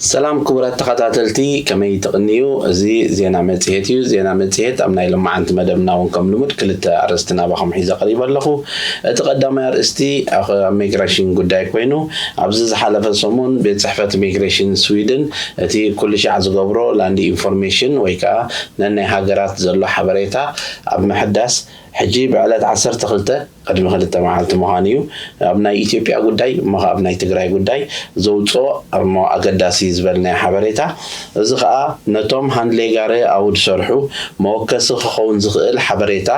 ሰላም ክቡራት ተኸታተልቲ፣ ከመይ ትቕንዩ? እዚ ዜና መጽሔት እዩ። ዜና መጽሔት ኣብ ናይ ሎማዓንቲ መደብና እውን ከም ልሙድ ክልተ ኣርእስቲ ናባኹም ሒዘ ቀሪበ ኣለኹ። እቲ ቀዳማይ ኣርእስቲ ኣብ ሚግሬሽን ጉዳይ ኮይኑ፣ ኣብዚ ዝሓለፈ ሰሙን ቤት ጽሕፈት ሚግሬሽን ስዊድን እቲ ኩሉ ሻዕ ዝገብሮ ላንድ ኢንፎርሜሽን ወይ ከዓ ነናይ ሃገራት ዘሎ ሓበሬታ ኣብ ምሕዳስ ሕጂ ብዕለት ዓሰርተ ክልተ ቅድሚ ክልተ መዓልቲ ምዃኑ እዩ። ኣብ ናይ ኢትዮጵያ ጉዳይ እሞ ኣብ ናይ ትግራይ ጉዳይ ዘውፅኦ እሞ ኣገዳሲ ዝበልናዮ ሓበሬታ፣ እዚ ከዓ ነቶም ሃንድሌጋረ ኣብኡ ዝሰርሑ መወከሲ ክኸውን ዝኽእል ሓበሬታ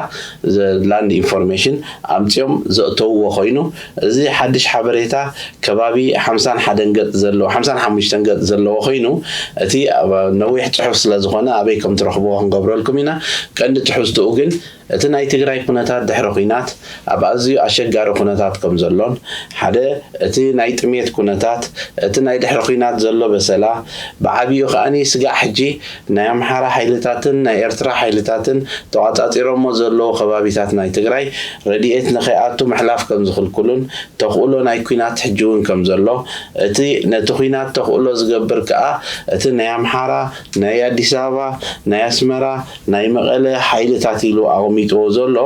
ላንድ ኢንፎርሜሽን ኣምፅኦም ዘእተውዎ ኮይኑ፣ እዚ ሓድሽ ሓበሬታ ከባቢ ሓምሳን ሓደን ገፅ ዘለዎ ሓምሳን ሓሙሽተን ገፅ ዘለዎ ኮይኑ፣ እቲ ኣብ ነዊሕ ፅሑፍ ስለ ዝኾነ ኣበይ ከም ትረኽብዎ ክንገብረልኩም ኢና። ቀንዲ ትሕዝትኡ ግን እቲ ናይ ትግራይ ኩነታት ድሕሪ ኹናት ኣብ ኣዝዩ ኣሸጋሪ ኩነታት ከም ዘሎን፣ ሓደ እቲ ናይ ጥሜት ኩነታት፣ እቲ ናይ ድሕሪ ኹናት ዘሎ በሰላ፣ ብዓብዩ ከኣኒ ስጋዕ ሕጂ ናይ ኣምሓራ ሓይልታትን ናይ ኤርትራ ሓይልታትን ተቋጻጺሮሞ ዘለዉ ከባቢታት ናይ ትግራይ ረድኤት ንኸይኣቱ ምሕላፍ ከም ዝኽልክሉን ተኽእሎ ናይ ኲናት ሕጂ እውን ከም ዘሎ፣ እቲ ነቲ ኲናት ተኽእሎ ዝገብር ከኣ እቲ ናይ ኣምሓራ፣ ናይ ኣዲስ ኣበባ፣ ናይ ኣስመራ፣ ናይ መቐለ ሓይልታት ኢሉ ኣቐሚጥዎ ዘሎ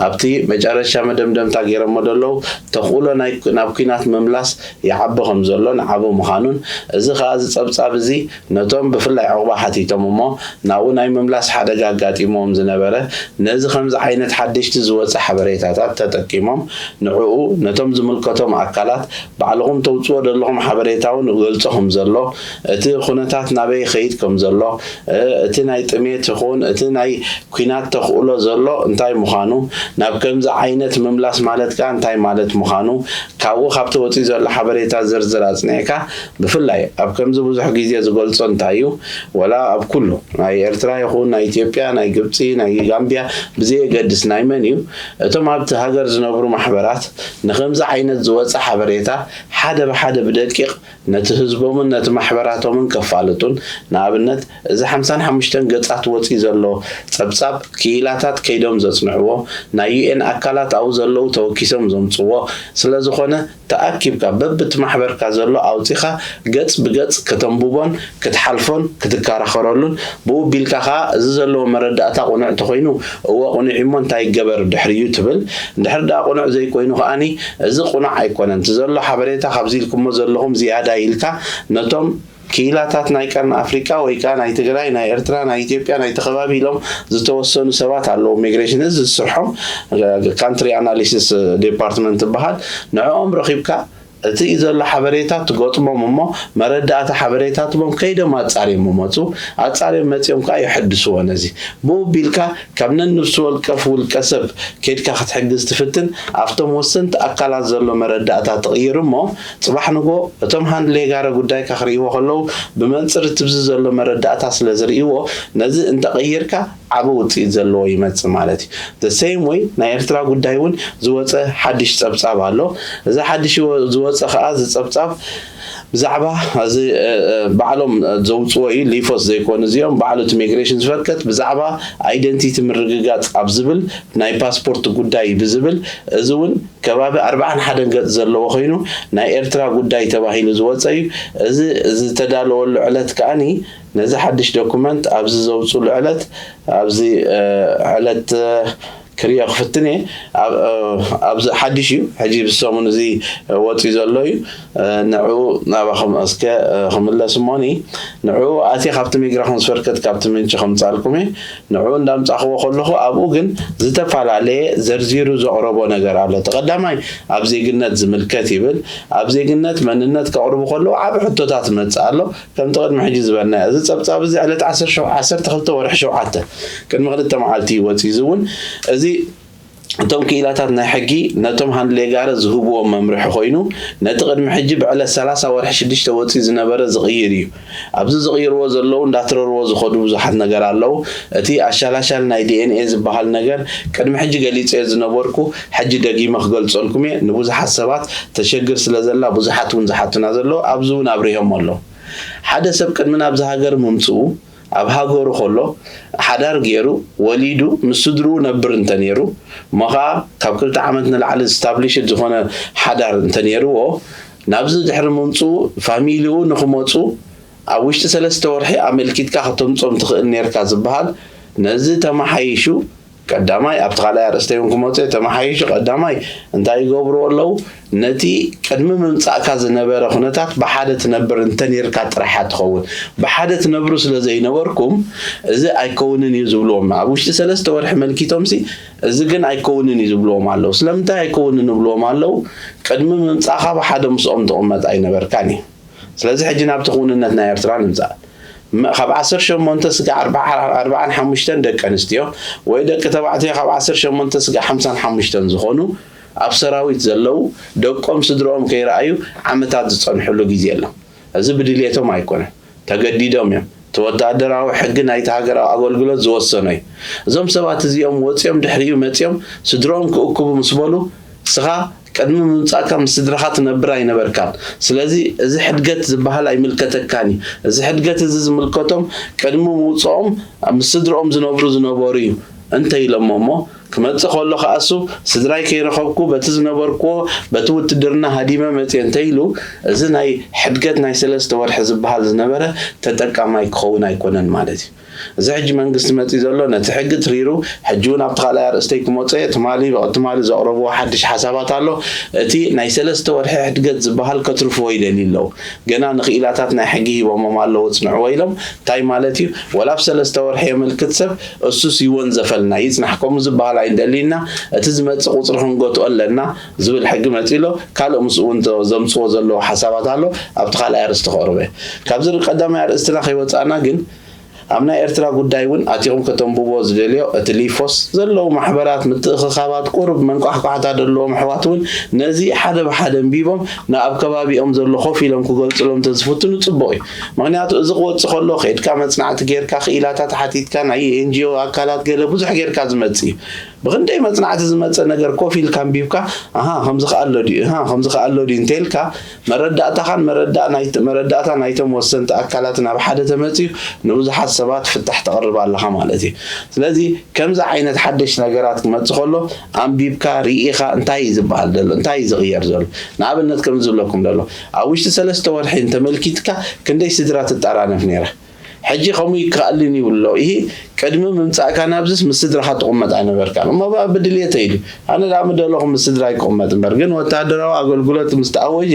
ኣብቲ መጨረሻ መደምደምታ ገይሮሞ ዘለዉ ተኽእሎ ናይ ናብ ኲናት ምምላስ ይዓቢ ከም ዘሎን ዓቢ ምዃኑን፣ እዚ ከኣ እዚ ጸብጻብ እዚ ነቶም ብፍላይ ዑቕባ ሓቲቶም እሞ ናብኡ ናይ ምምላስ ሓደጋ ኣጋጢምዎም ዝነበረ፣ ነዚ ከምዚ ዓይነት ሓደሽቲ ዝወጸ ሓበሬታታት ተጠቂሞም ንዕኡ ነቶም ዝምልከቶም ኣካላት ባዕልኹም ተውጽዎ ዘለኹም ሓበሬታ እውን እገልጾ ከም ዘሎ፣ እቲ ኩነታት ናበይ ይኸይድ ከም ዘሎ፣ እ፣ እቲ ናይ ጥሜት ይኹን እቲ ናይ ኲናት ተኽእሎ ዘሎ እንታይ ምዃኑ፣ ናብ ከምዚ ዓይነት ምምላስ ማለት ከኣ እንታይ ማለት ምዃኑ፣ ካብኡ ካብቲ ወጺኡ ዘሎ ሓበሬታ ዝርዝር ኣጽኒዕካ፣ ብፍላይ ኣብ ከምዚ ብዙሕ ግዜ ዝገልጾ እንታይ እዩ፣ ወላ ኣብ ኩሉ ናይ ኤርትራ ይኹን ናይ ኢትዮጵያ፣ ናይ ግብጺ፣ ናይ ጋምቢያ ብዘየገድስ ናይ መን እዩ፣ እቶም ኣብቲ ሃገር ዝነብሩ ማሕበራት ንኸምዚ ዓይነት ዝወጸ ሓበሬታ ሓደ ብሓደ ብደቂቕ ነቲ ህዝቦምን ነቲ ማሕበራቶምን ከፋልጡን፣ ንኣብነት፣ እዚ ሓምሳን ሓሙሽተን ገጻት ወጺኡ ዘሎ ጸብጻብ ክኢላታት ከይዶም ዘጽንዕዎ፣ ናይ ዩ ኤን ኣካላት ኣብኡ ዘለዉ ተወኪሶም ዘምጽዎ ስለ ዝኾነ፣ ተኣኪብካ በብቲ ማሕበርካ ዘሎ ኣውጺኻ ገጽ ብገጽ ከተንብቦን ክትሓልፎን ክትከራኸረሉን፣ ብኡ ቢልካ ከኣ እዚ ዘለዎ መረዳእታ ቅኑዕ እንተኾይኑ፣ እወ ቅኑዕ እዩሞ እንታይ ይገበር ድሕሪኡ ትብል፣ እንድሕር ደኣ ቅኑዕ ዘይኮይኑ ከኣኒ እዚ ቅኑዕ ኣይኮነን፣ እቲ ዘሎ ሓበሬታ ካብዚ ኢልኩሞ ዘለኹም ዝያዳ ኢልካ ነቶም ክኢላታት ናይ ቀርኒ ኣፍሪቃ ወይ ከኣ ናይ ትግራይ፣ ናይ ኤርትራ፣ ናይ ኢትዮጵያ፣ ናይቲ ከባቢ ኢሎም ዝተወሰኑ ሰባት ኣለዉ። ሚግሬሽን እዚ ዝስርሖም ካንትሪ ኣናሊሲስ ዲፓርትመንት ይበሃል። ንዕኦም ረኺብካ እቲ ዘሎ ሓበሬታ ትገጥሞም እሞ መረዳእታ ሓበሬታ ትቦም ከይዶም ኣጻርዮም መጹ። ኣጻርዮም መጺኦም ከኣ የሐድስዎ። ነዚ ብኡ ቢልካ ካብ ነንብሲ ወልቀፍ ውልቀ ሰብ ከይድካ ክትሕግዝ ትፍትን ኣብቶም ወሰንቲ ኣካላት ዘሎ መረዳእታ ትቕይር እሞ፣ ጽባሕ ንጎ እቶም ሃንድሌጋረ ጉዳይካ ክርእይዎ ከለዉ ብመንጽር እቲ ብዚ ዘሎ መረዳእታ ስለ ዝርእይዎ፣ ነዚ እንተቐይርካ ዓቢ ውጽኢት ዘለዎ ይመጽእ ማለት እዩ። The same way ናይ ኤርትራ ጉዳይ እውን ዝወጸ ሓድሽ ጸብጻብ ኣሎ። እዚ ሓድሽ ይወ-፣ ዝወጸ ከኣ እዚ ጸብጻብ ብዛዕባ እዚ፣ እ፣ እ፣ ባዕሎም ዘውጽዎ እዩ፣ ሊፎስ ዘይኮኑ እዚኦም፣ ባዕሉ እቲ ሚግሬሽን ዝፈከት ብዛዕባ ኣይደንቲቲ ምርግጋጽ ኣብ ዝብል ናይ ፓስፖርት ጉዳይ ብዝብል፣ እዚ እውን ከባቢ ኣርባዓን ሓደን ገጽ ዘለዎ ኮይኑ ናይ ኤርትራ ጉዳይ ተባሂሉ ዝወጸ እዩ። እዚ ዝተዳለወሉ ዕለት ከኣኒ ነዚ ሓድሽ ዶኩመንት ኣብዚ ዘውጽሉ ዕለት ኣብዚ፣ እ፣ ዕለት፣ እ፣ ክሪኦ ክፍትን እየ። ኣብ፣ እ፣ ኣብዚ ሓድሽ እዩ፣ ሕጂ ብሰሙን እዚ ወጺኡ ዘሎ እዩ። እ፣ ንዕኡ ናባኹም እስከ፣ እ፣ ክምለስ እሞኒ፣ ንዕኡ ኣትየ ካብቲ ሚግራኹም ዝፈርከት ካብቲ ምንጪ ከምጻልኩም እየ። ንዕኡ እንዳምጻኽዎ ከለኹ ኣብኡ ግን ዝተፈላለየ ዘርዚሩ ዘቕረቦ ነገር ኣሎ። እቲ ቀዳማይ ኣብ ዜግነት ዝምልከት ይብል። ኣብ ዜግነት መንነት ከቕርቡ ከለዉ ዓቢ ሕቶታት ይመጽእ ኣሎ። ከምቲ ቅድሚ ሕጂ ዝበልናዮ፣ እዚ ጸብጻብ እዚ ዕለት ዓሰርተ ሸው-፣ ዓሰርተ ክልተ ወርሒ ሸውዓተ፣ ቅድሚ ክልተ መዓልቲ እዩ ወጺኡ። እዚ እውን፣ እዚ እቶም ክኢላታት ናይ ሕጊ ነቶም ሃንድሌጋረ ዝህብዎም መምርሒ ኮይኑ፣ ነቲ ቅድሚ ሕጂ ብዕለት ሰላሳ ወርሒ ሽዱሽተ ወጺኡ ዝነበረ ዝቕይር እዩ። ኣብዚ ዝቕይርዎ ዘለዉ እንዳትረርዎ ዝኸዱ ብዙሓት ነገር ኣለዉ። እቲ ኣሻላሻል ናይ ዲ ኤን ኤ ዝበሃል ነገር ቅድሚ ሕጂ ገሊጸዮ ዝነበርኩ፣ ሕጂ ደጊመ ክገልጸልኩም እየ። ንብዙሓት ሰባት ተሸግር ስለ ዘላ ብዙሓት እውን ዝሓቱና ዘለዉ፣ ኣብዚ እውን ኣብሪሆሞ ኣለዉ። ሓደ ሰብ ቅድሚ ናብዚ ሃገር ምምጽኡ ኣብ ሃገሩ ከሎ ሓዳር ገይሩ ወሊዱ ምስ ስድርኡ ነብር እንተነይሩ፣ እሞ ኸዓ ካብ ክልተ ዓመት ንላዕሊ ስታብሊሽድ ዝኾነ ሓዳር እንተነይርዎ፣ ናብዚ ድሕሪ ምምጽኡ ፋሚሊኡ ንኽመጹ ኣብ ውሽጢ ሰለስተ ወርሒ ኣመልኪትካ ከተምጾም ትኽእል ኔርካ ዝበሃል፣ ነዚ ተመሓይሹ፣ ቀዳማይ ኣብቲ ካልኣይ ኣርእስተይ እውን ክመጽእ፣ ተመሓይሹ ቀዳማይ እንታይ ይገብርዎ ኣለዉ? ነቲ ቅድሚ ምምጻእካ ዝነበረ ኩነታት ብሓደ ትነብር እንተኔርካ ጥራሕ ትኸውን። ብሓደ ትነብሩ ስለ ዘይነበርኩም፣ እዚ ኣይከውንን እዩ ዝብልዎም። ኣብ ውሽጢ ሰለስተ ወርሒ መልኪቶምሲ፣ እዚ ግን ኣይከውንን እዩ ዝብልዎም ኣለዉ። ስለምንታይ ኣይከውንን ይብልዎም ኣለዉ? ቅድሚ ምምጻእካ ብሓደ ምስኦም ትቕመጥ ኣይነበርካን እዩ። ስለዚ ሕጂ ናብቲ ክውንነት ናይ ኤርትራ ንምጻእ። መ-፣ ካብ ዓሰርተ ሸሞንተ ስጋዕ ኣርባዓ፣ ኣርባዓን ሓሙሽተን ደቂ ኣንስትዮ ወይ ደቂ ተባዕትዮ ካብ ዓሰርተ ሸሞንተ ስጋዕ ሓምሳን ሓሙሽተን ዝኾኑ ኣብ ሰራዊት ዘለዉ፣ ደቆም ስድርኦም ከይረኣዩ ዓመታት ዝጸንሕሉ ግዜ ኣሎ። እዚ ብድልየቶም ኣይኮነን፣ ተገዲዶም እዮም። እቲ ወተሃደራዊ ሕጊ ናይቲ ሃገራዊ ኣገልግሎት ዝወሰኖ እዩ። እዞም ሰባት እዚኦም ወጺኦም ድሕሪኡ መጺኦም ስድርኦም ክእክቡ ምስ በሉ፣ ንስኻ ቅድሚ ምምጻእካ ምስ ስድራኻ ትነብር ኣይነበርካን። ስለዚ እዚ ሕድገት ዝበሃል ኣይምልከተካን እዩ። እዚ ሕድገት እዚ ዝምልከቶም ቅድሚ ምውጽኦም ምስ ስድርኦም ዝነብሩ ዝነበሩ እዩ እንተ ኢሎሞ እሞ፣ ክመጽእ ከሎ ከኣ እሱ፣ ስድራይ ከይረኸብኩ፣ በቲ ዝነበርክዎ፣ በቲ ውትድርና ሃዲመ መጽየ እንተ ኢሉ፣ እዚ ናይ ሕድገት ናይ ሰለስተ ወርሒ ዝበሃል ዝነበረ ተጠቃማይ ክኸውን ኣይኮነን ማለት እዩ። እዚ ሕጂ መንግስቲ መጺኡ ዘሎ ነቲ ሕጊ ትሪሩ፣ ሕጂ እውን ኣብቲ ካልኣይ ኣርእስተይ ክመጽእ እየ። ትማሊ፣ ትማሊ ዘቕረብዎ ሓድሽ ሓሳባት ኣሎ። እቲ ናይ ሰለስተ ወርሒ ሕድገት ዝበሃል ከትርፍዎ ይደልዩ ኣለዉ። ገና ንክኢላታት ናይ ሕጊ ሂቦሞም ኣለዉ፣ ጽንዕዎ ኢሎም። እንታይ ማለት እዩ? ወላ ኣብ ሰለስተ ወርሒ የመልክት ሰብ፣ እሱስ ይወንዘፈልና፣ ይጽናሕ፣ ከምኡ ዝበሃል ኣይንደልይና፣ እቲ ዝመጽእ ቁጽሪ ክንገትኦ ኣለና ዝብል ሕጊ መጺኡ ኣሎ። ካልእ ምስኡ እውን ዘምጽዎ ዘለዉ ሓሳባት ኣሎ። ኣብቲ ካልኣይ ኣርእስቲ ከቕርበ። ካብዚ ቀዳማይ ኣርእስትና ከይወጻእና ግን፣ ኣብ ናይ ኤርትራ ጉዳይ እውን ኣቲኹም ከተንብብዎ ዝደልዮ፣ እቲ ሊፎስ ዘለዉ ማሕበራት፣ ምትእኽኻባት፣ ቁሩብ መንቋሕቋሕታ ዘለዎም ኣሕዋት እውን ነዚ ሓደ ብሓደ ኣንቢቦም ንኣብ ከባቢኦም ዘሎ ኮፍ ኢሎም ክገልጹሎም እንተዝፍትኑ ጽቡቕ እዩ። ምኽንያቱ እዚ ክወጽእ ከሎ ከይድካ መጽናዕቲ ጌርካ፣ ክኢላታት ሓቲትካ፣ ናይ ኤን ጂ ኦ ኣካላት ገለ ብዙሕ ጌርካ ዝመጽእ እዩ። ብኽንደይ መጽናዕቲ ዝመጸ ነገር ኮፍ ኢልካ ኣንቢብካ፣ ኣሃ፣ ከምዚ ከኣ ኣሎ ድዩ፣ ኣሃ፣ ከምዚ ከኣ ኣሎ ድዩ እንተኢልካ፣ መረዳእታኻን መረዳእ ናይት-፣ መረዳእታ ናይቶም ወሰንቲ ኣካላት ናብ ሓደ ተመጽዩ ንብዙሓት ሰባት ፍታሕ ተቕርብ ኣለኻ ማለት እዩ። ስለዚ ከምዚ ዓይነት ሓደሽ ነገራት ክመጽእ ከሎ ኣንቢብካ ርኢኻ እንታይ እዩ ዝበሃል ዘሎ፣ እንታይ እዩ ዝቕየር ዘሎ። ንኣብነት ከምዚ ዝብለኩም ዘሎ፣ ኣብ ውሽጢ ሰለስተ ወርሒ እንተመልኪትካ ክንደይ ስድራ ትጠራነፍ ነይራ? ሕጂ ከምኡ ይከኣልን ይብሎ። ይሄ ቅድሚ ምምጻእካ ናብዝስ ምስ ስድራኻ ትቕመጥ ኣይነበርካን። እሞ ብኣ ብድልየተይ ኢሉ። ኣነ ደኣ ምደለኹ ምስ ስድራይ ክቕመጥ እምበር። ግን ወተሃደራዊ ኣገልግሎት ምስ ተኣወጀ፣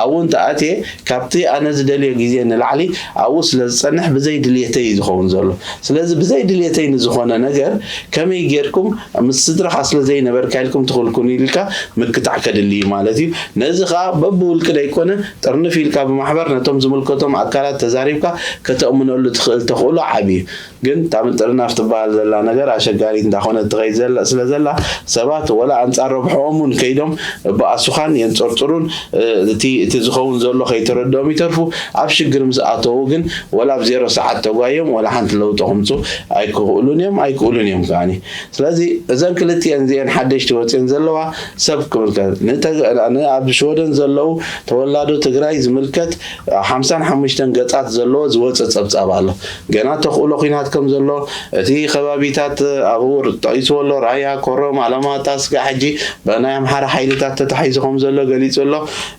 ኣብኡ እንተኣትየ፣ ካብቲ ኣነ ዝደልዮ ግዜ ንላዕሊ ኣብኡ ስለ ዝጸንሕ ብዘይ ድልየተይ እዩ ዝኸውን ዘሎ። ስለዚ ብዘይ ድልየተይ ንዝኾነ ነገር ከመይ ጌርኩም ምስ ስድራኻ ስለ ዘይነበርካ ኢልኩም ትኽልኩን ኢልካ ምክታዕ ከድሊ እዩ ማለት እዩ። ነዚ ኸኣ በብውልቂ ደይኮነ ጥርንፍ ኢልካ ብማሕበር ነቶም ዝምልከቶም ኣካላት ተዛሪብካ ከተእምነሉ ትኽእል ተኽእሎ ዓቢ እዩ። ግን እታ ምጥርናፍ ትበሃል ዘላ ነገር ኣሸጋሪት እንዳኾነት ትኸይድ ዘላ፣ ስለ ዘላ ሰባት ወላ ኣንጻር ረብሕኦም እውን ከይዶም ብኣሱኻን የንጸርጽሩን፣ እ፣ እቲ፣ እቲ ዝኸውን ዘሎ ከይተረድኦም ይተርፉ። ኣብ ሽግር ምስ ኣተዉ ግን ወላ ኣብ ዜሮ ሰዓት ተጓዮም ወላ ሓንቲ ለውጢ ከምጹ ኣይክኽእሉን እዮም፣ ኣይክእሉን እዮም ከኣኒ። ስለዚ እዘን ክልቲኤን እዚኤን ሓደሽቲ ወጽኤን ዘለዋ ሰብ ክምልከት፣ ንተ-፣ ን-፣ ኣብ ሽወደን ዘለዉ ተወላዶ ትግራይ ዝምልከት ሓምሳን ሓሙሽተን ገጻት ዘለዎ ዝወጸ ጸብጻብ ኣሎ። ገና ተኽእሎ ኲናት ከም ዘሎ፣ እቲ ከባቢታት ኣብኡ ጠቒስዎ ኣሎ፣ ራያ፣ ኮረም፣ ኣለማጣ፣ ስጋዕ ሕጂ ብናይ ኣምሓራ ሓይልታት ተታሒዙ ከም ዘሎ ገሊጹ ኣሎ።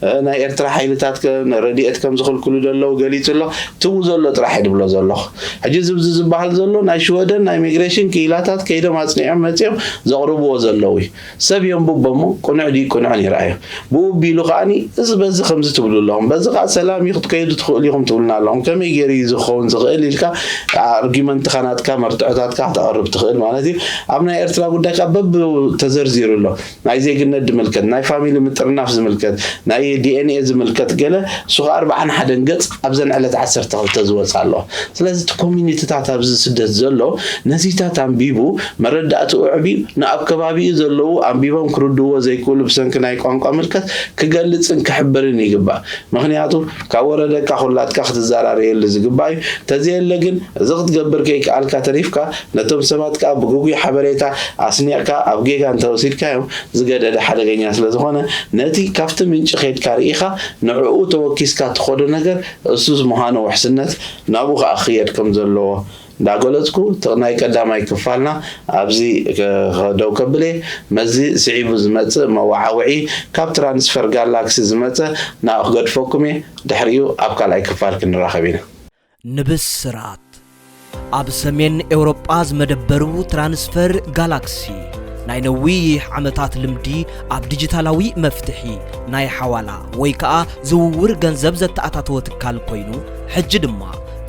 እ፣ ናይ ኤርትራ ሓይልታት ከ-፣ ረድኤት ከም ዝኽልክሉ ዘለዉ ገሊጹ ኣሎ። ትው ዘሎ ጥራሕ እየ ድብሎ ዘለኹ። ሕጂ እዚ ኣብዚ ዝበሃል ዘሎ ናይ ሽወደን ናይ ኢሚግሬሽን ክኢላታት ከይዶም ኣጽኒዖም መጺኦም ዘቕርብዎ ዘለዉ እዩ። ሰብ የንብቦ እሞ ቅኑዕ ድዩ ቅኑዕን ይረኣዮ። ብኡ ኣቢሉ ከኣኒ እዚ በዚ ከምዚ ትብሉ ኣለኹም፣ በዚ ከኣ ሰላም እዩ ክትከይዱ ትኽእሉ ኢኹም ትብሉና ኣለኹም። ከመይ ገይሩ እዩ ዝኸውን ዝኽእል ኢልካ ኣርጊመንትኻ ናትካ መርትዖታትካ ክተቕርብ ትኽእል ማለት እዩ። ኣብ ናይ ኤርትራ ጉዳይ ከኣ በብ ተዘርዚሩ ኣሎ። ናይ ዜግነት ዝምልከት፣ ናይ ፋሚሊ ምጥርናፍ ዝምልከት፣ ናይ ዲ ኤን ኤ ዝምልከት ገለ እሱ ከኣ ኣርባዓን ሓደን ገጽ ኣብዘን ዕለት ዓሰርተ ክልተ ዝወጽእ ኣሎ። ስለዚ እቲ ኮሚኒቲታት ኣብዚ ስደት ዘሎ ነዚታት ኣንቢቡ መረዳእትኡ ኣዕብዩ ንኣብ ከባቢኡ ዘለዉ ኣንቢቦም ክርድእዎ ዘይክእሉ ብሰንኪ ናይ ቋንቋ ምልከት ክገልጽን ክሕብርን ይግባእ። ምኽንያቱ ካብ ወረደካ ኩላትካ ክትዘራረየሉ ዝግባእ እዩ። ተዘየለ ግን እዚ ክትገብር ከይከኣልካ ተሪፍካ ነቶም ሰባት ከኣ ብግጉይ ሓበሬታ ኣስኒቕካ ኣብ ጌጋ እንተወሲድካዮም ዝገደደ ሓደገኛ ስለ ዝኾነ ነቲ ካብቲ ምንጪ ከይድካ ርኢኻ ንዕኡ ተወኪስካ ትኸዶ ነገር እሱስ ምዃኑ ውሕስነት ናብኡ ከኣ ክኽየድ ከም ዘለዎ እንዳገለጽኩ፣ እቲ ናይ ቀዳማይ ክፋልና ኣብዚ ከ-፣ ደው ከብል እየ። መዚ ስዒቡ ዝመጽእ መወዓውዒ ካብ ትራንስፈር ጋላክሲ ዝመጸ ናብኡ ክገድፈኩም እየ። ድሕሪኡ ኣብ ካልኣይ ክፋል ክንራኸብ ኢና። ንብስራት! ኣብ ሰሜን ኤውሮጳ ዝመደበሩ ትራንስፈር ጋላክሲ፣ ናይ ነዊሕ ዓመታት ልምዲ ኣብ ዲጂታላዊ መፍትሒ ናይ ሓዋላ ወይ ከኣ ዝውውር ገንዘብ ዘተኣታተወ ትካል ኮይኑ፣ ሕጂ ድማ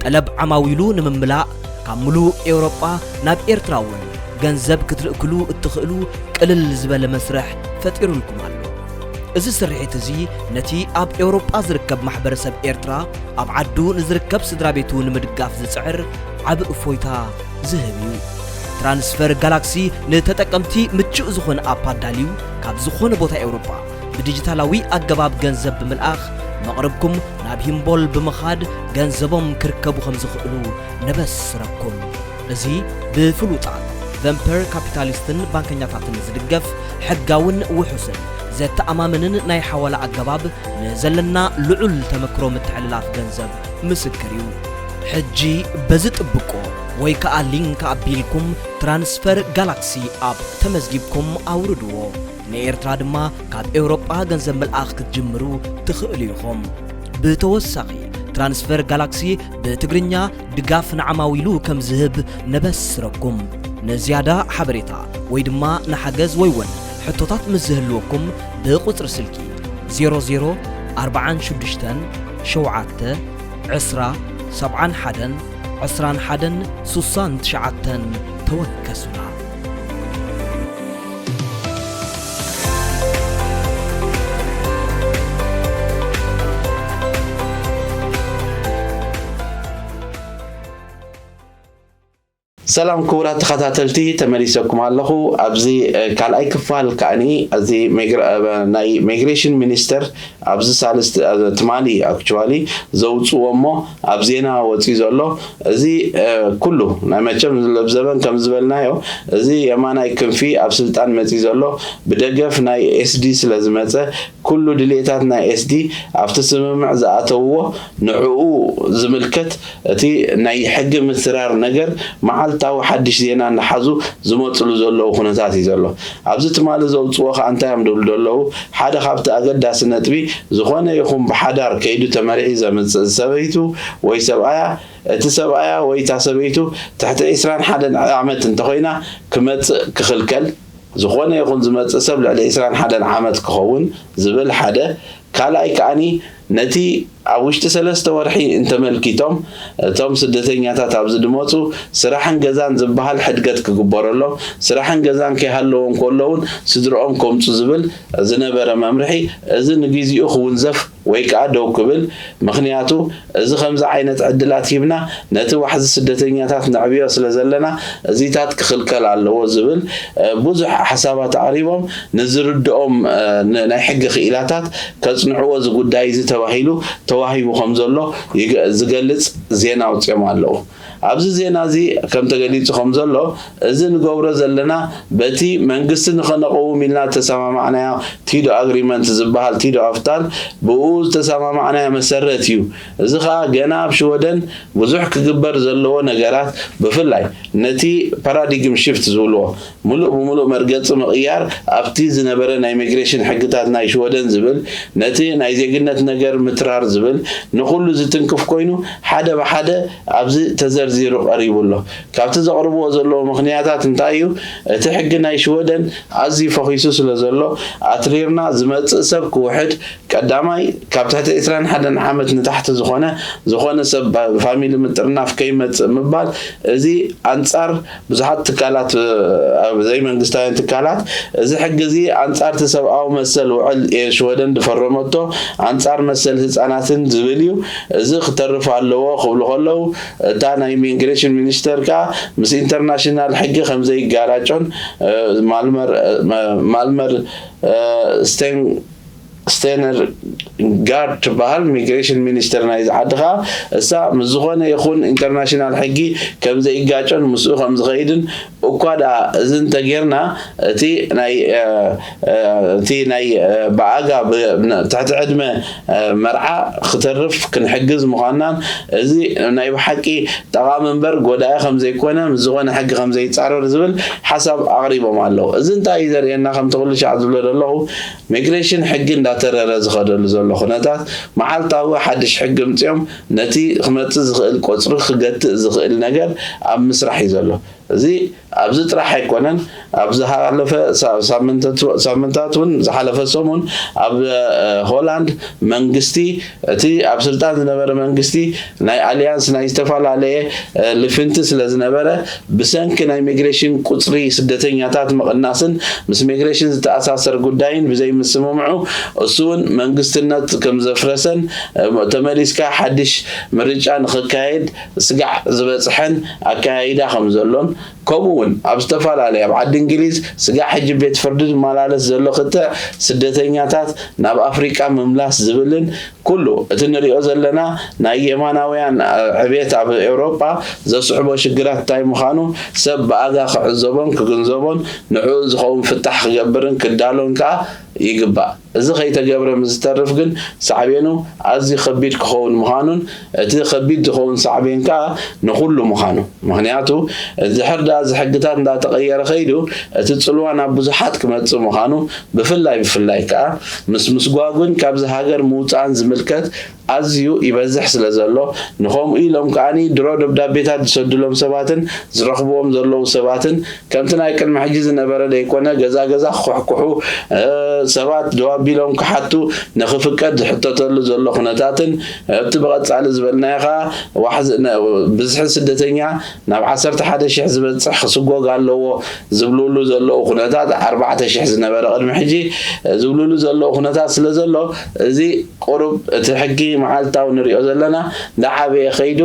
ጠለብ ዓማዊሉ ንምምላእ ካብ ምሉእ ኤውሮጳ ናብ ኤርትራ እውን ገንዘብ ክትልእክሉ እትኽእሉ ቅልል ዝበለ መስርሕ ፈጢሩልኩም ኣሎ። እዚ ስርሒት እዚ ነቲ ኣብ ኤውሮጳ ዝርከብ ማሕበረሰብ ኤርትራ ኣብ ዓዱ ንዝርከብ ስድራ ቤቱ ንምድጋፍ ዝጽዕር ዓቢ እፎይታ ዝህብ እዩ። ትራንስፈር ጋላክሲ ንተጠቀምቲ ምቹእ ዝኾነ ኣፕ ኣዳልዩ ካብ ዝኾነ ቦታ ኤውሮጳ ብዲጂታላዊ ኣገባብ ገንዘብ ብምልኣኽ መቕርብኩም ናብ ሂምቦል ብምኻድ ገንዘቦም ክርከቡ ከም ዝኽእሉ ነበስረኩም። እዚ ብፍሉጣት ቨምፐር ካፒታሊስትን ባንከኛታትን ዝድገፍ ሕጋውን ውሑስን ዘተኣማምንን ናይ ሓዋላ ኣገባብ ንዘለና ልዑል ተመክሮ ምትሕልላፍ ገንዘብ ምስክር እዩ። ሕጂ በዚ ጥብቆ ወይ ከኣ ሊንክ ኣቢልኩም ትራንስፈር ጋላክሲ ኣፕ ተመዝጊብኩም ኣውርድዎ። ንኤርትራ ድማ ካብ ኤውሮጳ ገንዘብ ምልኣኽ ክትጅምሩ ትኽእሉ ኢኹም። ብተወሳኺ ትራንስፈር ጋላክሲ ብትግርኛ ድጋፍ ንዓማዊሉ ከም ዝህብ ነበስረኩም። ንዝያዳ ሓበሬታ ወይ ድማ ንሓገዝ ወይ እውን ሕቶታት ምስ ዝህልወኩም ብቁጽሪ ስልኪ ዜሮ ዜሮ ኣርባዓን ሽዱሽተን ሸውዓተ ዕስራ ሰብዓን ሓደን ዕስራን ሓደን ሱሳን ትሽዓተን ተወከሱና። ሰላም ክቡራት ተኸታተልቲ፣ ተመሊሰኩም ኣለኹ። ኣብዚ ካልኣይ ክፋል ከኣኒ እዚ ናይ ማይግሬሽን ሚኒስተር ኣብዚ ሳልስቲ ትማሊ ኣክቹዋሊ ዘውፅዎ እሞ ኣብ ዜና ወፂኡ ዘሎ እዚ ኩሉ ናይ መቸም ለብዘበን ከም ዝበልናዮ እዚ የማናይ ክንፊ ኣብ ስልጣን መፂኡ ዘሎ ብደገፍ ናይ ኤስዲ ስለ ዝመፀ ኩሉ ድልየታት ናይ ኤስዲ ኣብቲ ስምምዕ ዝኣተውዎ ንዕኡ ዝምልከት እቲ ናይ ሕጊ ምትራር ነገር መዓልታዊ ሓድሽ ዜና እናሓዙ ዝመፅሉ ዘለዉ ኩነታት እዩ ዘሎ። ኣብዚ ትማሊ ዘውፅዎ ከዓ እንታይ እዮም ዝብሉ ዘለዉ? ሓደ ካብቲ ኣገዳሲ ነጥቢ ዝኾነ ይኹን ብሓዳር ከይዱ ተመሪዒ ዘምፅእ ሰበይቱ ወይ ሰብኣያ እቲ ሰብኣያ ወይ እታ ሰበይቱ ትሕቲ ዒስራን ሓደን ዓመት እንተኾይና ክመፅእ ክኽልከል፣ ዝኾነ ይኹን ዝመፅእ ሰብ ልዕሊ ዒስራን ሓደን ዓመት ክኸውን ዝብል ሓደ። ካልኣይ ከኣኒ ነቲ ኣብ ውሽጢ ሰለስተ ወርሒ እንተመልኪቶም እቶም ስደተኛታት ኣብዚ ድመፁ ስራሕን ገዛን ዝበሃል ሕድገት ክግበረሎም፣ ስራሕን ገዛን ከይሃለዎም ከሎ እውን ስድርኦም ከምፁ ዝብል ዝነበረ መምርሒ እዚ ንግዚኡ ክውንዘፍ ወይ ከዓ ደው ክብል። ምኽንያቱ እዚ ከምዚ ዓይነት ዕድላት ሂብና ነቲ ዋሕዚ ስደተኛታት ነዕብዮ ስለ ዘለና እዚታት ክኽልከል ኣለዎ ዝብል ብዙሕ ሓሳባት ኣቕሪቦም። ንዝርድኦም ናይ ሕጊ ክኢላታት ከፅንዕዎ እዚ ጉዳይ እዚ ተባሂሉ ተዋሂቡ ከም ዘሎ ዝገልፅ ዜና ኣውፂኦም ኣለዉ። ኣብዚ ዜና እዚ ከም ተገሊፁ ከም ዘሎ እዚ ንገብሮ ዘለና በቲ መንግስቲ ንኸነቐውም ኢልና ዝተሰማማዕናዮ ቲዶ ኣግሪመንት ዝበሃል ቲዶ ኣፍታል ብኡ ዝተሰማማዕናዮ መሰረት እዩ። እዚ ኸዓ ገና ኣብ ሽወደን ብዙሕ ክግበር ዘለዎ ነገራት ብፍላይ ነቲ ፓራዲግም ሽፍት ዝብልዎ ምሉእ ብምሉእ መርገፂ ምቕያር ኣብቲ ዝነበረ ናይ ሚግሬሽን ሕግታት ናይ ሽወደን ዝብል ነቲ ናይ ዜግነት ነገር ምትራር ዝብል ንኹሉ ዝትንክፍ ኮይኑ ሓደ ብሓደ ኣብዚ ተዘርዚሩ ቀሪቡ ኣሎ። ካብቲ ዘቕርብዎ ዘለዉ ምኽንያታት እንታይ እዩ? እቲ ሕጊ ናይ ሽወደን ኣዝዩ ፈኺሱ ስለ ዘሎ ኣትሪርና ዝመፅእ ሰብ ክውሕድ ቀዳማይ ካብ ትሕቲ ዕስራን ሓደን ዓመት ንታሕቲ ዝኾነ ዝኾነ ሰብ ፋሚሊ ምጥርናፍ ከይመፅእ ምባል እዚ ኣንፃር ብዙሓት ትካላት ኣብ ዘይመንግስታውያን ትካላት እዚ ሕጊ እዚ ኣንፃር እቲ ሰብኣዊ መሰል ውዕል ሽወደን ዝፈረመቶ ኣንፃር መሰል ህፃናትን ዝብል እዩ። እዚ ክተርፍ ኣለዎ ክብሉ ከለዉ እታ ናይ ኢሚግሬሽን ሚኒስተር ከዓ ምስ ኢንተርናሽናል ሕጊ ከምዘይጋራጮን ማልመር ማልመር ስቴን ስቴነር ጋርድ ትበሃል ሚግሬሽን ሚኒስተር ናይዚ ዓዲ ከዓ እሳ ምስ ዝኾነ ይኹን ኢንተርናሽናል ሕጊ ከም ዘይጋጮን ምስኡ ከም ዝኸይድን እኳ ደኣ እዚ እንተጌርና እቲ ናይ እቲ ናይ ብኣጋ ትሕቲ ዕድመ መርዓ ክተርፍ ክንሕግዝ ምዃንናን እዚ ናይ ብሓቂ ጠቓሚ እምበር ጎዳኢ ከም ዘይኮነ ምስ ዝኾነ ሕጊ ከም ዘይፃረር ዝብል ሓሳብ ኣቕሪቦም ኣለዉ። እዚ እንታይ እዩ ዘርእየና ከምቲ ኩሉ ሻዕ ዝብሎ ዘለኹ ሚግሬሽን ሕጊ እንዳ ተረረ ዝኸደሉ ዘሎ ኩነታት፣ መዓልታዊ ሓድሽ ሕጊ ምፅኦም ነቲ ክመፅእ ዝኽእል ቁፅሪ ክገትእ ዝኽእል ነገር ኣብ ምስራሕ እዩ ዘሎ። እዚ ኣብዚ ጥራሕ ኣይኮነን። ኣብ ዝሓለፈ ሳምንታት እውን ዝሓለፈ ሰሙን ኣብ ሆላንድ መንግስቲ እቲ ኣብ ስልጣን ዝነበረ መንግስቲ ናይ ኣልያንስ ናይ ዝተፈላለየ ልፍንቲ ስለ ዝነበረ ብሰንኪ ናይ ሚግሬሽን ቁፅሪ ስደተኛታት ምቕናስን ምስ ሚግሬሽን ዝተኣሳሰር ጉዳይን ብዘይምስምምዑ እሱ እውን መንግስትነት ከም ዘፍረሰን ተመሊስካ ሓድሽ ምርጫ ንክካየድ ስጋዕ ዝበፅሐን ኣካያይዳ ከም ዘሎን ከምኡ እውን ኣብ ዝተፈላለየ ኣብ ዓዲ እንግሊዝ ስጋዕ ሕጂ ቤት ፍርዲ ዝመላለስ ዘሎ ክትዕ ስደተኛታት ናብ ኣፍሪቃ ምምላስ ዝብልን ኩሉ እቲ ንሪኦ ዘለና ናይ የማናውያን ዕቤት ኣብ ኤውሮጳ ዘስዕቦ ሽግራት እንታይ ምዃኑ ሰብ ብኣጋ ክዕዘቦን ክግንዘቦን ንዕኡ ዝኸውን ፍታሕ ክገብርን ክዳሎን ከኣ ይግባእ። እዚ ከይተገብረ ምስ ዝተርፍ ግን ሳዕቤኑ ኣዝዩ ከቢድ ክኸውን ምዃኑን እቲ ከቢድ ዝኸውን ሳዕቤን ከኣ ንኹሉ ምዃኑ ምኽንያቱ ድሕር ደኣ እዚ ሕግታት እንዳተቐየረ ከይዱ እቲ ጽልዋ ናብ ብዙሓት ክመጽእ ምዃኑ ብፍላይ ብፍላይ ከኣ ምስ ምስጓጉን ካብዚ ሃገር ምውጻእን ዝምልከት ኣዝዩ ይበዝሕ ስለ ዘሎ ንኸምኡ ኢሎም ከኣኒ ድሮ ደብዳቤታት ዝሰድሎም ሰባትን ዝረኽብዎም ዘለዉ ሰባትን ከምቲ ናይ ቅድሚ ሕጂ ዝነበረ ደይኮነ ገዛ ገዛ ክኩሕኩሑ ሰባት ደው ኣቢሎም ክሓቱ ንኽፍቀድ ዝሕተተሉ ዘሎ ኩነታትን ኣብቲ ብቐጻሊ ዝበልናዮ ከኣ ብዝሒ ስደተኛ ናብ ዓሰርተ ሓደ ሽሕ ዝበጽሕ ክስጎግ ኣለዎ ዝብልሉ ዘለዉ ኩነታት ኣርባዕተ ሽሕ ዝነበረ ቅድሚ ሕጂ ዝብልሉ ዘለዉ ኩነታት ስለ ዘሎ እዚ ቁሩብ እቲ ሕጊ መዓልታዊ ንሪኦ ዘለና እንዳዓበየ ከይዱ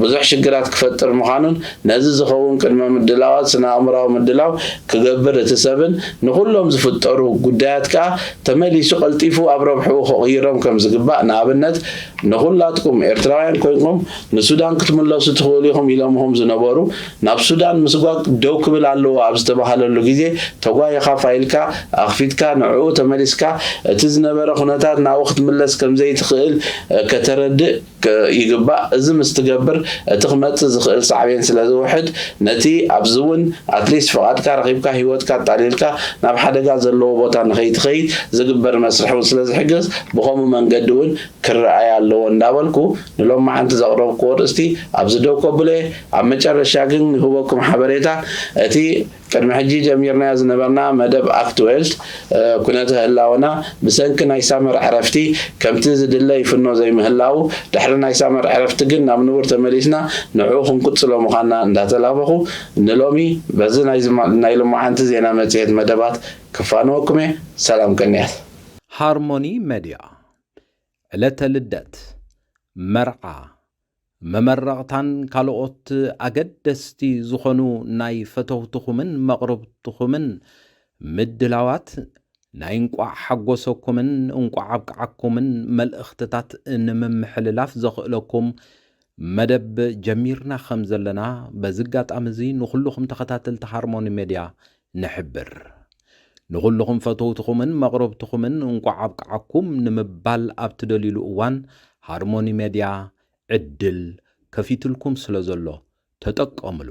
ብዙሕ ሽግራት ክፈጥር ምዃኑን ነዚ ዝኸውን ቅድመ ምድላዋት ስነ ኣእምራዊ ምድላው ክገብር እቲ ሰብን ንኹሎም ዝፍጠሩ ጉዳያት ከኣ ተመሊሱ ቀልጢፉ ኣብ ረብሕኡ ክቕይሮም ከም ዝግባእ ንኣብነት ንኹላትኩም ኤርትራውያን ኮይንኩም ንሱዳን ክትምለሱ ትኽእሉ ኢኹም ኢሎምኹም ዝነበሩ ናብ ሱዳን ምስጓግ ደው ክብል ኣለዎ ኣብ ዝተባሃለሉ ግዜ ተጓይኻ ፋይልካ ኣኽፊትካ ንዕኡ ተመሊስካ እቲ ዝነበረ ኩነታት ናብኡ ክትምለስ ከም ዘይትኽእል ከተረድእ ይግባእ። እዚ ምስ ትገብር እቲ ክመጽእ ዝኽእል ሳዕቤን ስለ ዝውሕድ ነቲ ኣብዚ እውን ኣትሊስት ፍቓድካ ረኺብካ ህይወትካ ኣጣሊልካ ናብ ሓደጋ ዘለዎ ቦታ ንኸይትኸይድ ዝግበር መስርሕ እውን ስለ ዝሕገዝ ብኸምኡ መንገዲ እውን ክረኣይ ኣለዎ እንዳበልኩ ንሎማዓንቲ ዘቕረብክዎ ኣርእስቲ ኣብዚ ደው ከብሎ እየ። ኣብ መጨረሻ ግን ንህበኩም ሓበሬታ እቲ ቅድሚ ሕጂ ጀሚርናዮ ዝነበርና መደብ ኣክትዌልት ኩነተ ህላወና ብሰንኪ ናይ ሳመር ዕረፍቲ ከምቲ ዝድለ ይፍኖ ዘይምህላዉ ድሕሪ ናይ ሳመር ዕረፍቲ ግን ናብ ንቡር ተመሊስና ንዕኡ ክንቅጽሎ ምዃንና እንዳተላበኹ ንሎሚ በዚ ናይ ሎማዓንቲ ዜና መጽሔት መደባት ክፋንወኩም እየ። ሰላም ቅንያት። ሃርሞኒ መድያ ዕለተ ልደት፣ መርዓ፣ መመረቕታን ካልኦት ኣገደስቲ ዝኾኑ ናይ ፈተውትኹምን መቕርብትኹምን ምድላዋት ናይ እንቋዕ ሓጎሰኩምን እንቋዕ ኣብቅዓኩምን መልእኽትታት ንምምሕልላፍ ዘኽእለኩም መደብ ጀሚርና ከም ዘለና በዚ ኣጋጣሚ እዚ ንኹልኹም ተኸታተልቲ ሃርሞኒ ሜድያ ንሕብር። ንኹልኹም ፈተውትኹምን መቕረብትኹምን እንቋዕ ኣብቅዓኩም ንምባል ኣብ ትደልዩሉ እዋን ሃርሞኒ ሜድያ ዕድል ከፊትልኩም ስለ ዘሎ ተጠቀምሉ።